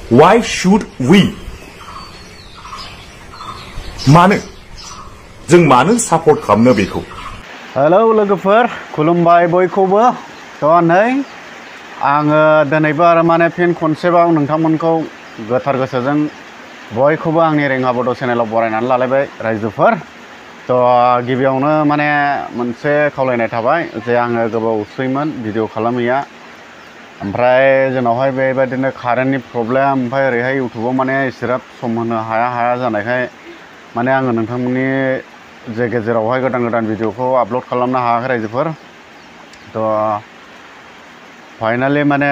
Why should we? मानो जों मानो सापर्ट खालामनो बेखौ? हेलौ लोगोफोर खुलुमबाय बयखौबो नै आङो दिनैबो आरो माने फिन खनसेबाव नोंथांमोनखौ गोथार गोसोजों बयखौबो आंनि रेंगा बड' चेनेलाव बरायनानै लालायबाय रायजोफोर गिबियावनो माने मोनसे खावलायनाय थाबाय जे आङो गोबावसैमोन भिडिअ खालामैया ओमफ्राय जोंनावहाय बेबायदिनो कारेन्टनि प्रब्लेम ओमफ्राय ओरैहाय इउटुबाव माने इसिग्राब सम होनो हाया जानायखाय माने आङो नोंथांमोननि जे गेजेरावहाय गोदान भिडिअखौ आपल'ड खालामनो हायाखै रायजोफोर फाइनालि माने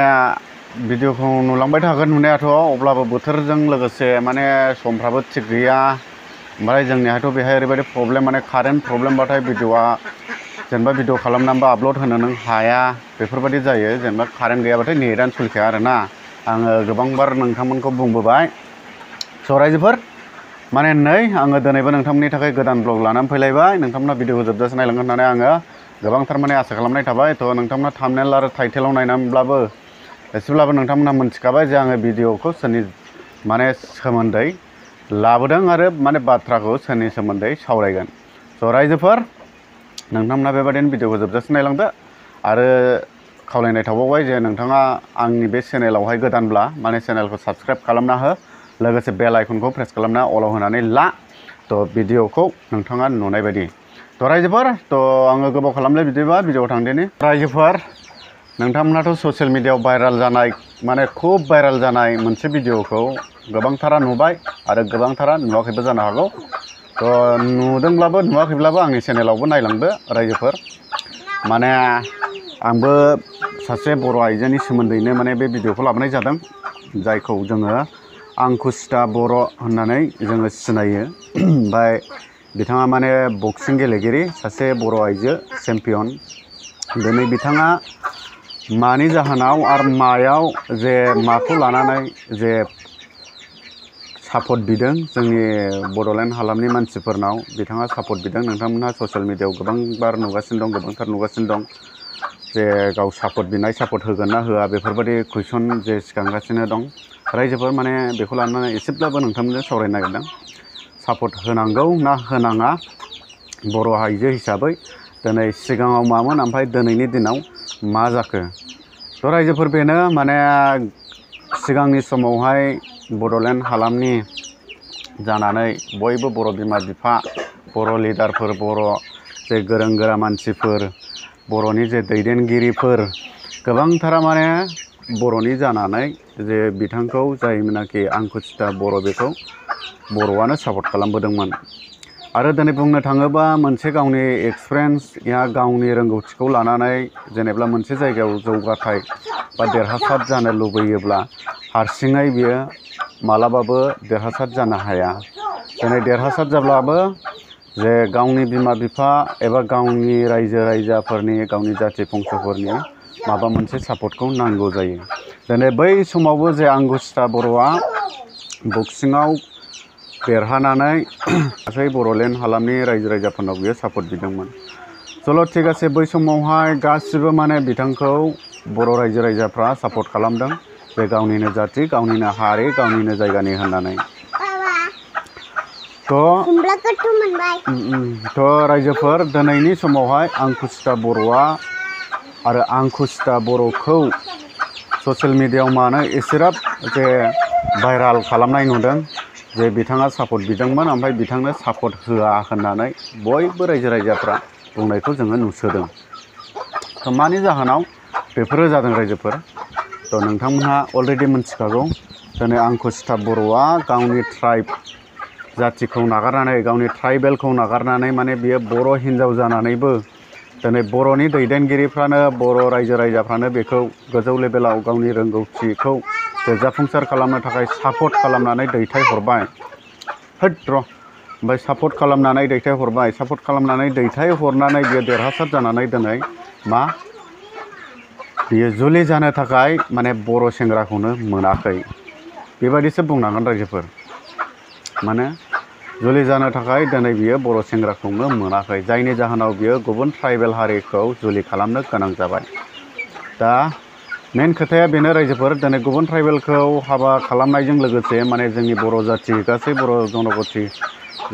भिडिअखौ नुलांबाय थागोन नुनायाथ' अब्लाबो बोथोरजों लोगोसे माने समफ्राबो थिग गैया ओमफ्राय जोंनिहायथ' बेहाय ओरैबायदि प्रब्लेम माने कारेन्ट प्रब्लेमबाथाय भिडिअआ जेनेबा भिडिअ खालामनानैबो आपल'ड होनो नों हाया बेफोरबायदि जायो जेनेबा कारेन्ट गैयाबाथाय नेटआनो सोलिखाया आरोना आङो गोबांबार नोंथांमोनखौ बुंबोबाय स' रायजोफोर माने नै आङो दिनैबो नोंथांमोननि थाखाय गोदान ब्लग लानानै फैलायबाय नोंथांमोना भिडिअखौ जोबजासे नायलांगोन होननानै आङो गोबांथार माने आसा खालामनाय थाबाय नोंथांमोना थाम्बनेल आरो टाइटेलाव नायनानैब्लाबो एसेब्लाबो नोंथांमोना मोनथिखाबाय जे आङो भिडिअखौ सोरनि माने सोमोन्दै लाबोदों आरो माने बाथ्राखौ सोरनि सोमोन्दै सावरायगोन स' रायजोफोर नोंथांमोना बेबायदिनो भिडिअखौ जोबजासे नायलांदो आरो खावलायनाय थाबावबाय जे नोंथाङा आंनि बे चेनेलावहाय गोदानब्ला माने चेनेलखौ साबस्क्राइब खालामना हो लोगोसे बेल आइकनखौ प्रेस खालामना अलाव होनानै ला भिडिअखौ नोंथाङा नुनाय बायदि रायजोफोर आङो गोबाव खालामले बिदिबा भिडिअआव थांदिनि रायजोफोर नोंथांमोनाथ' ससियेल मिडियायाव भाइराल जानाय माने खुब भाइराल जानाय मोनसे भिडिअखौ गोबांथारा नुबाय आरो गोबांथारा नुवाखैबो जानो हागौ नुदोंब्लाबो नुवाखैब्लाबो आंनि चेनेलावबो नायलांदो रायजोफोर माने आंबो सासे बर' आइजोनि सोमोन्दैनो माने बे भिडिअखौ लाबोनाय जादों जायखौ जोङो आंकुसिता बर' होननानै जोङो सिनायो ओमफ्राय बिथाङा माने बक्सिं गेलेगिरि सासे बर' आइजो चेम्पियन दिनै बिथाङा मानि जाहोनाव आरो मायाव जे माखौ लानानै जे सापर्ट बिदों जोंनि बड'लेण्ड हालामनि मानसिफोरनाव बिथाङा सापर्ट बिदों नोंथांमोनहा ससियेल मिडियायाव गोबांबार गोबांथार नुगासिनो दं जे गाव सापर्ट बिनाय सापर्ट होगोन ना होआ बेफोरबायदि कुइसन जे सिखांगासिनो दं रायजोफोर माने बेखौ लानानै एसेब्लाबो नोंथांमोनजों सावरायनो नागिरदों सापर्ट होनांगौ ना होनाङा बर' आइजो हिसाबै दिनै सिगाङाव मामोन ओमफ्राय दिनैनि दिनाव मा जाखो रायजोफोर बेनो माने सिगांनि समावहाय बड'लेण्ड हालामनि जानानै बयबो बर' बिमा बिफा बर' लिडारफोर बर' जे गोरों गोरा मानसिफोर बर'नि जे दैदेनगिरिफोर गोबांथारा माने बर'नि जानानै जे बिथांखौ जायनाखि आंकुसिता बर' बेखौ बर'आनो सापर्ट खालामबोदोंमोन आरो दिनै बुंनो थाङोबा मोनसे गावनि एक्सपिरियेन्स गावनि रोंगौथिखौ लानानै जेनेबा मोनसे जायगायाव जौगाथाय बा देरहासार जानो लुबैयोब्ला हारसिङै बियो मालाबाबो देरहासार जानो हाया दिनै देरहासार जाब्लाबो जे गावनि बिमा बिफा एबा गावनि रायजो राजाफोरनि गावनि जाथि बंस'फोरनि माबा मोनसे सापर्टखौ नांगौ जायो दिनै बै समावबो जे आंकुसिता बर'आ बक्सिङाव देरहानानै गासै बड'लेण्ड हालामनि रायजो राजाफोरनाव बियो सापर्ट बिदोंमोन चल' थिग आसे बै समावहाय गासिबो माने बिथांखौ बर' रायजो राजाफ्रा सापर्ट खालामदों जे गावनिनो जाथि गावनिनो हारि गावनिनो जायगानि होननानै रायजोफोर दिनैनि समावहाय आंकुसिता बर'आ आरो आंकुसिता बर'खौ ससियेल मिडियायाव मानो एसेग्राब जे भाइराल खालामनाय नुदों जे बिथाङा सापर्ट बिदोंमोन ओमफ्राय बिथांनो सापर्ट होआ होननानै बयबो रायजो राजाफ्रा बुंनायखौ जोङो नुसोदों मानि जाहोनाव बेफोरो जादों रायजोफोर नोंथांमोनहा अलरेडि मिथिखागौ दिनै आंकुसिता बर'आ गावनि ट्राइब जाथिखौ नागारनानै गावनि ट्राइबेलखौ नागारनानै माने बियो बर' हिन्जाव जानानैबो दिनै बर'नि दैदेनगिरिफ्रानो बर' रायजो राजाफ्रानो बेखौ गोजौ लेभेलाव गावनि रोंगौथिखौ जाफुंसार खालामनो थाखाय सापर्ट खालामनानै दैथायहरबाय ओमफ्राय सापर्ट खालामनानै दैथायहरनानै बियो देरहासार जानानै दिनै मा बियो जुलि जानो थाखाय माने बर' सेंग्राखौनो मोनाखै बेबायदिसो बुंनांगोन रायजोफोर माने जुलि जानो थाखाय दिनै बियो बर' सेंग्राखौनो मोनाखै जायनि जाहोनाव बियो गुबुन ट्राइबेल हारिखौ जुलि खालामनो गोनां जाबाय दा मेन खोथाया बेनो रायजोफोर दिनै गुबुन ट्राइबेलखौ हाबा खालामनायजों लोगोसे माने जोंनि बर' जाथि गासै बर'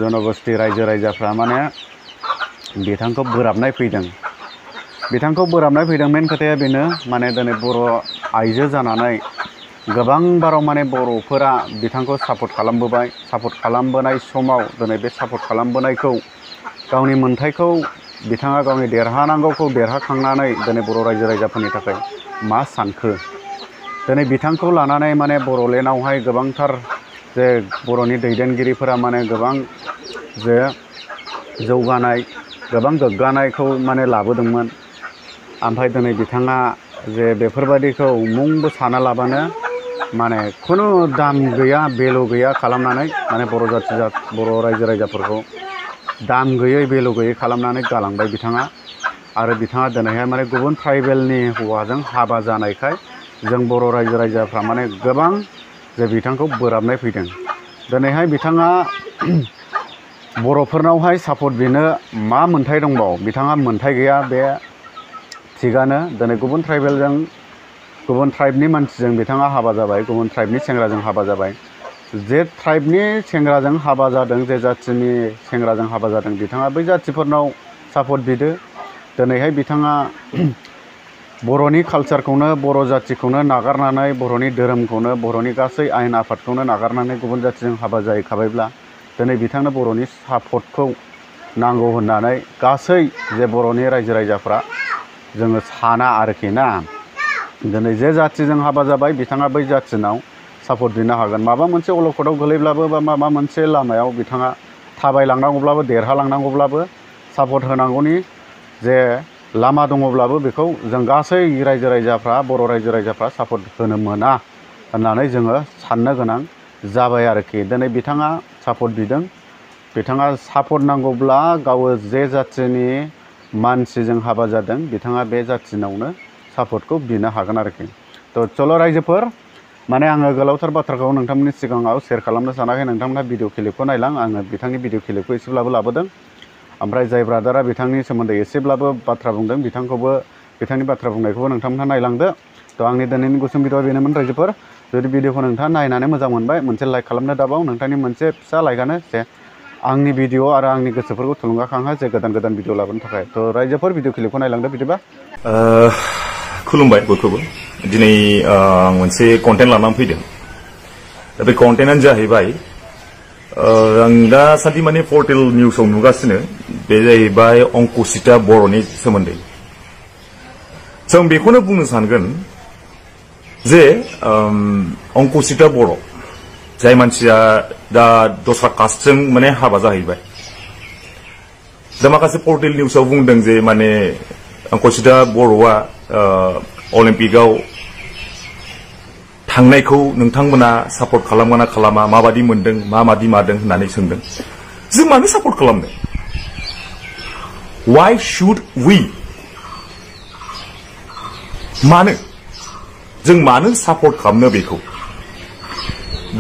जनगोष्ठी रायजो राजाफ्रा माने बिथांखौ बोराबनाय फैदों। बिथांखौ बोराबनाय फैदों मेन खोथाया बेनो माने दिनै बर' आइजो जानानै गोबां बाराव माने बर'फोरा बिथांखौ सापर्ट खालामबोबाय। सापर्ट खालामबोनाय समाव दिनै बे सापर्ट खालामबोनायखौ गावनि मोन्थायखौ बिथाङा गावनि देरहानांगौखौ देरहाखांनानै दिनै बर' रायजो राजाफोरनि थाखाय मा सानखो दिनै बिथांखौ लानानै माने बर'लेण्डआवहाय गोबांथार जे बर'नि दैदेनगिरिफोरा माने गोबां जे जौगानाय गोबां गोग्गानायखौ माने लाबोदोंमोन। ओमफ्राय दिनै बिथाङा जे बेफोरबादिखौ मुंबो साना लाबानो माने खुनु दाम गैया भेलु गैया खालामनानै माने बर' रायजो राजाफोरखौ दाम गैयै भेलु गैयै खालामनानै गालांबाय बिथाङा। आरो बिथाङा दिनैहाय माने गुबुन ट्राइबेलनि हौवाजों हाबा जानायखाय जों बर' रायजो राजाफ्रा माने गोबां जे बिथांखौ बोराबनाय फैदों। दिनैहाय बिथाङा बर'फोरनावहाय सापर्ट बिनो मा मोन्थाय दंबावो बिथाङा मोन्थाय गैया बे थिगानो। दिनै गुबुन ट्राइबनि मानसिजों बिथाङा हाबा जाबाय, गुबुन ट्राइबनि सेंग्राजों हाबा जाबाय। जे ट्राइबनि सेंग्राजों हाबा जादों, जे जाथिनि सेंग्राजों हाबा जादों बिथाङा बै जाथिफोरनाव सापर्ट बिदो। दिनैहाय बिथाङा बर'नि कालचारखौनो बर' जाथिखौनो नागारनानै बर'नि धोरोमखौनो बर'नि गासै आयेन आफादखौनो नागारनानै गुबुन जाथिजों हाबा जाहैखाबायब्ला दिनै बिथांनो बर'नि सापर्टखौ नांगौ होननानै गासै जे बर'नि रायजो राजाफ्रा जोङो साना आरोखि ना। दिनै जे जाथिजों हाबा जाबाय बिथाङा बै जाथिनाव सापर्ट बिनो हागोन। माबा मोनसे अलखदाव गोलैब्लाबो बा माबा मोनसे लामायाव बिथाङा थाबायलांनांगौब्लाबो देरहालांनांगौब्लाबो सापर्ट होनांगौनि जे लामा दङब्लाबो बेखौ जों गासै रायजो राजाफ्रा बर' रायजो राजाफ्रा सापर्ट होनो मोना होननानै जोङो साननो गोनां जाबाय आरोखि। दिनै बिथाङा सापर्ट बिदों। बिथाङा सापर्ट नांगौब्ला गाव जे जाथिनि मानसिजों हाबा जादों बिथाङा बे जाथिनावनो सापर्टखौ बिनो हागोन आरोखि। थ' चल' रायजोफोर माने आङो गोलावथार बाथ्राखौ नोंथांमोननि सिगाङाव शेयार खालामनो सानाखै। नोंथांमोनहा भिडिअ क्लिपखौ नायलां। आङो बिथांनि भिडिअ क्लिपखौ एसेब्लाबो लाबोदों। ओमफ्राय जाय ब्रादारा बिथांनि सोमोन्दै एसेब्लाबो बाथ्रा बुंदों बिथांनि बाथ्रा बुंनायखौबो नोंथांमोनहा नायलांदो। थ' आंनि दिनैनि गुसुं भिडिअ बेनोमोन रायजोफोर। जुदि भिडिअखौ नोंथाङा नायनानै मोजां मोनबाय मोनसे लाइक खालामनो दाबाव। नोंथांनि मोनसे फिसा लाइकआनो जे आंनि भिडिअ आरो आंनि गोसोफोरखौ थुलुंगाखांहो जे गोदान भिडिअ लाबोनो थाखाय। थ' रायजोफोर भिडिअ क्लिपखौ नायलांदो बिदिबा। खुलुमबाय बयखौबो। दिनै मोनसे कन्टेन्ट लानानै फैदों। दा बे कन्टेन्टआनो जाहैबाय आं दासान्दि माने पर्टेल निउसाव नुगासिनो बे जाहैबाय अंकुसिता बर'नि सोमोन्दै। जों बेखौनो बुंनो सानगोन जे अंकुसिता बर' जाय मानसिया दा दस्रा कास्टजों माने हाबा जाहैबाय। दा माखासे पर्टेल निउसाव बुंदों जे माने अंकुसिता बर'आ अलिम्पिकआव थांनायखौ नोंथांमोना सापर्ट खालामगोन ना खालामा, माबादि मोनदों, माबादि मादों होननानै सोंदों। जों मानो सापर्ट खालामनो? Why should we? मानो? जों मानो सापर्ट खालामनो बेखौ?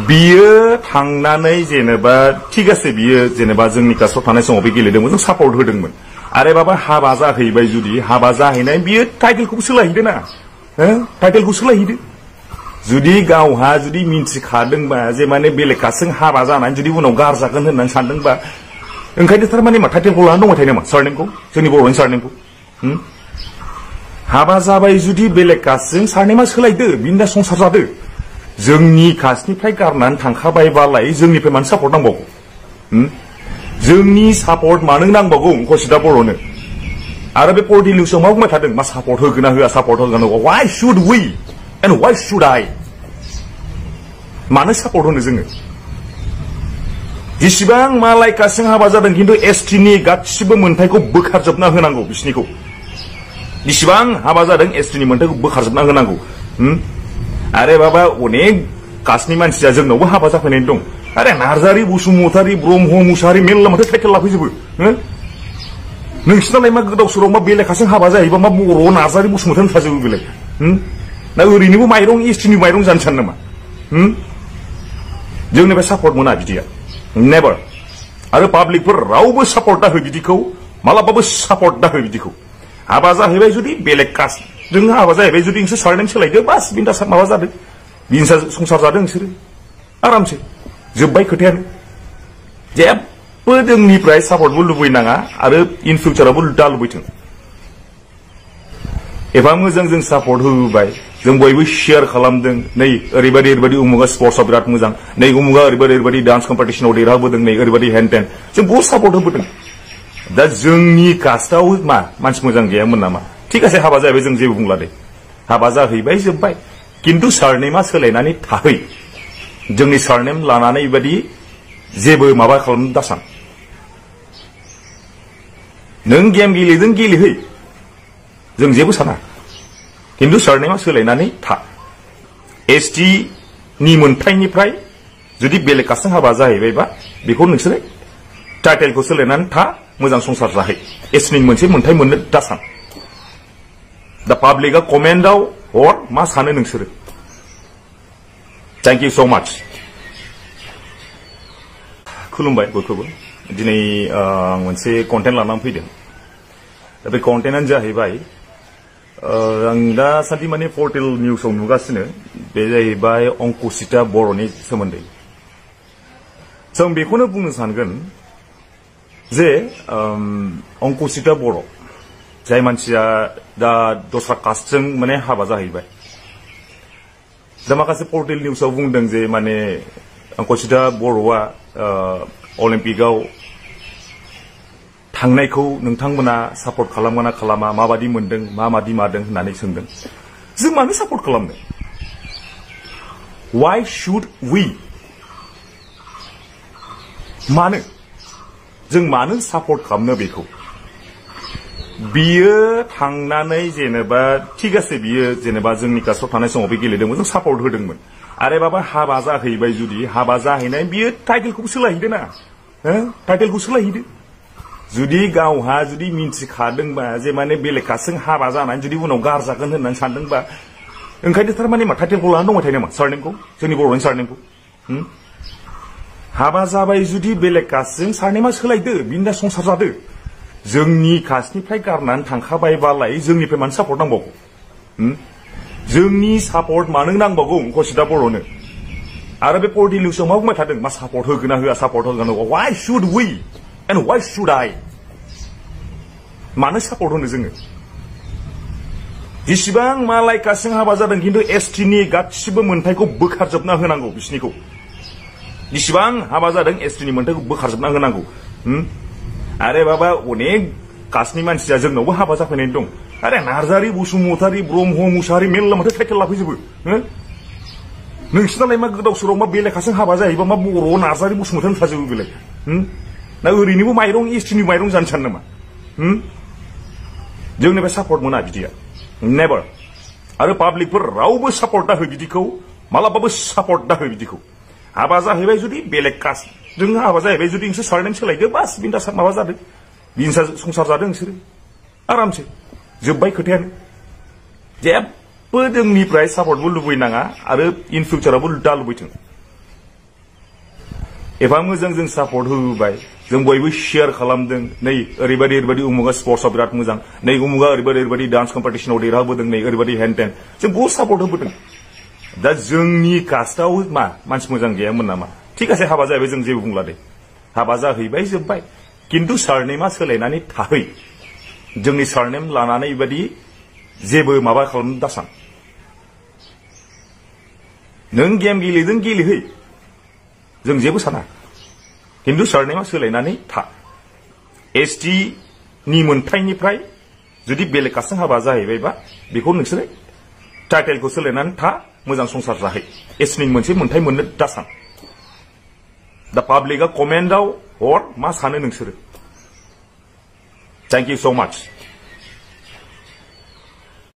बियो थांनानै जेनेबा थिग আছে बियो जेनेबा जोंनि कास्टआव थानाय समाव बे गेलेदोंमोन, जों सापर्ट होदोंमोन। आरो बाबा हाबा जाहैबाय जुदि हाबा जाहैनाय बियो टाइटेलखौबो सोलायहैदो ना, टाइटेलखौ सोलायहैदो। जुदि गावहा जुदि मिन्थिखादोंबा जे माने बेलेग कास्टजों हाबा जानानै जुदि उनाव गारजागोन होननानै सानदोंबा ओंखायनो थारमाने मा टाइटेलखौ लानानै दंबाय थायो नामा? सारनेमखौ, जोंनि बर'नि सारनेमखौ। हाबा जाबाय जुदि बेलेग कास्टजों सारनेमा सोलायदो, बिनि संसार जादो। जोंनि कास्टनिफ्राय गारनानै थांखाबायबालाय जोंनिफ्राय मानो सापर्ट नांबावगौ? जोंनि सापर्ट मानो नांबावगौ अंकुसिता बर'नो? आरो बे पर्टेल निउसाव मा बुंबाय थादों? मा सापर्ट होगोन ना होआ, सापर्ट होगोन ना होआ? Why should we and why should I? मानो सापर्ट होनो जोङो? जेसेबां मालाय कास्टजों हाबा जादों खिन्थु एसटिनि गासिबो मोन्थायखौ बोखारजोबना होनांगौ बिसिनिखौ। जेसेबां हाबा जादों एसटिनि मोन्थायखौ बोखारजोबना होनांगौ। आरे बाबा अनेक कास्टनि मानसिया जोंनावबो हाबा जाफैनाय दं। आरे नार्जारि, बसुमतारि, ब्रह्म, मुसाहारि मेरला माथो टाइटेल लाफैजोबो। नोंसिनालाय मा गोदाव सोराव मा बेलेग कास्टजों हाबा जाहैबा मा बर' नार्जारि बसुमतारि थाजोबो बेलाय? ना ओरैनोबो माइरं एसटिनि माइरं जानो सानो नामा? जोंनिफ्राय सापर्ट मोना बिदिया, नेभार। आरो पाब्लिकफोर रावबो सापर्ट दा हो बिदिखौ, मालाबाबो सापर्ट दा हो बिदिखौ। हाबा जाहैबाय जुदि बेलेग कास्ट जों हाबा जाहैबाय जुदि नोंसोर सारनेम सोलायदो बास बिनदा माबा जादों बिनसा संसार जादों नोंसोरो आरामसे जोब्बाय खोथायानो जेबो जोंनिफ्राय सापर्टबो लुबैनाङा आरो इन फिउचारावबो दा लुबैथों एफा मोजां जों सापर्ट होबाय जों बयबो शेयार खालामदों नै ओरैबायदि उमुगा स्पर्ट्सआव बिराद मोजां नै उमुगा ओरैबायदि डान्स कम्पिटिशनाव देरहाबोदों नै ओरैबायदि हेन टेन जों बहुत सापर्ट होबोदों दा जोंनि कास्टआव मा मानसि मोजां गैयामोन नामा ठीक आसे हाबा जाहैबाय जों जेबो बुंला दे हाबा जाहैबाय जोब्बाय किन्तु सारनेमा सोलायनानै थाहै जोंनि सारनेम लानानै बेबायदि जेबो माबा खालामनो दासान नों गेम गेलेदों गेलेहै जों जेबो साना किन्तु सारनेमा सोलायनानै था एसटि नि मोनथायनिफ्राय जुदि बेलेग कास्टजों हाबा जाहैबायबा बेखौ नोंसोरो टाइटेलखौ सोलायनानै था मोजां संसार जाहै एसटिनि मोनसे मोनथाय मोननो दासान दा पाब्लिकआ कमेन्टआव हर मा सानो नोंसोरो थेंक इउ सो माच खुलुमबाय बयखौबो दिनै मोनसे कन्टेन्ट लानानै फैदों दा बे कन्टेन्टआनो जाहैबाय आं दासान्दि माने पर्टेल निउसाव नुगासिनो बे जाहैबाय अंकुसिता बर'नि सोमोन्दै जों बेखौनो बुंनो सानगोन जे अंकुसिता बर' जाय मानसिया दा दस्रा कास्टजों माने हाबा जाहैबाय दा माखासे पर्टेल निउसाव बुंदों जे माने अंकुसिता बर'आ अलिम्पिकआव थांनायखौ नोंथांमोना सापर्ट खालामगोना खालामा माबादि मोनदों माबादि मादों होननानै सोंदों जों मानो सापर्ट खालामनो why should we मानो जों मानो सापर्ट खालामनो बेखौ बियो थांनानै जेनेबा ठीक आसे बियो जेनेबा जोंनि कास्टआव थानाय समाव बे गेलेदोंमोन जों सापर्ट होदोंमोन आरो बाबा हाबा जाहैबाय जुदि हाबा जाहैनाय बियो टाइटेलखौ सोलायहैदो ना टाइटेलखौ सोलायहैदो जुदि गावहा जुदि मिन्थिखादोंबा जे माने बेलेग कास्टजों हाबा जानानै जुदि उनाव गारजागोन होननानै सानदोंबा ओंखायनो थारमाने मा टाइटेलखौ लानानै दंबाय थायो नामा सारनेमखौ जोंनि बर'नि सारनेमखौ हाबा जाबाय जुदि बेलेग कास्टजों सारनेमा सोलायदो बिना संसार जादो जोंनि कास्टनिफ्राय गारनानै थांखाबायबालाय जोंनिफ्राय मानो सापर्ट नांबावगौ जोंनि सापर्ट मानो नांबावगौ अंकुसिता बर'नो आरो बे पर्टेल निउसाव मा बुंबाय थादों मा सापर्ट होगोन ना होआ सापर्ट होगोन why should we and why should I मानो सापर्ट होनो जोङो जेसेबां मालाय कास्टजों हाबा जादों किन्तु एसटिनि गासिबो मोनथायखौ बोखारजोबना होनांगौ बिसिनिखौ जेसेबां हाबा जादों एसटिनि मोनथायखौ बोखारजोबना होनांगौ आरे बाबा अनेक कास्टनि मानसिया जोंनावबो हाबा जाफैनाय दं आरे नार्जारि बसुमतारि ब्रह्म मुसाहारि मेल्ला माथो टाइटेल लाफैजोबो नोंसिनालाय मा गोदाव सोराव मा बेलेग कास्टजों हाबा जाहैबा मा बर' नार्जारि बसुमतारि थाजोबो बेलाय ना ओरैनोबो माइरं एसटिनि माइरं जानो सानो नामा जोंनिफ्राय सापर्ट मोना बिदिया नेभार आरो पाब्लिकफोर रावबो सापर्ट दा हो बिदिखौ मालाबाबो सापर्ट दा हो बिदिखौ हाबा जाहैबाय जुदि बेलेग कास्ट जों हाबा जाहैबाय जुदि नोंसोर सारनेम सोलायदो बास बिनदा माबा जादों बिनसा संसार जादों नोंसोरो आरामसे जोब्बाय खोथायानो जेबो जोंनिफ्राय सापर्टबो लुबैनाङा आरो इन फिउचारावबो दा लुबैथों एफा मोजां जों सापर्ट होबाय जों बयबो शेयार खालामदों नै ओरैबायदि उमुगा स्पर्ट्सआव बिराद मोजां नै उमुगा ओरैबायदि डान्स कम्पिटिशनाव देरहाबोदों नै ओरैबायदि हेन टेन जों बहुत सापर्ट होबोदों दा जोंनि कास्टआव मा मानसि मोजां गैयामोन नामा ठीक आसे हाबा जाहैबाय जों जेबो बुंला दे हाबा जाहैबाय जोब्बाय किन्तु सारनेमा सोलायनानै थाहै जोंनि सारनेम लानानै बेबायदि जेबो माबा खालामनो दासान नों गेम गेलेदों गेलेहै जों जेबो साना किन्तु सारनेमा सोलायनानै था एसटि नि मोनथायनिफ्राय जुदि बेलेग कास्टजों हाबा जाहैबायबा बेखौ नोंसोरो टाइटेलखौ सोलायनानै था मोजां संसार जाहै एसटिनि मोनसे मोनथाय मोननो दासान दा पाब्लिकआ कमेन्टआव हर मा सानो नोंसोरो थेंक इउ सो माच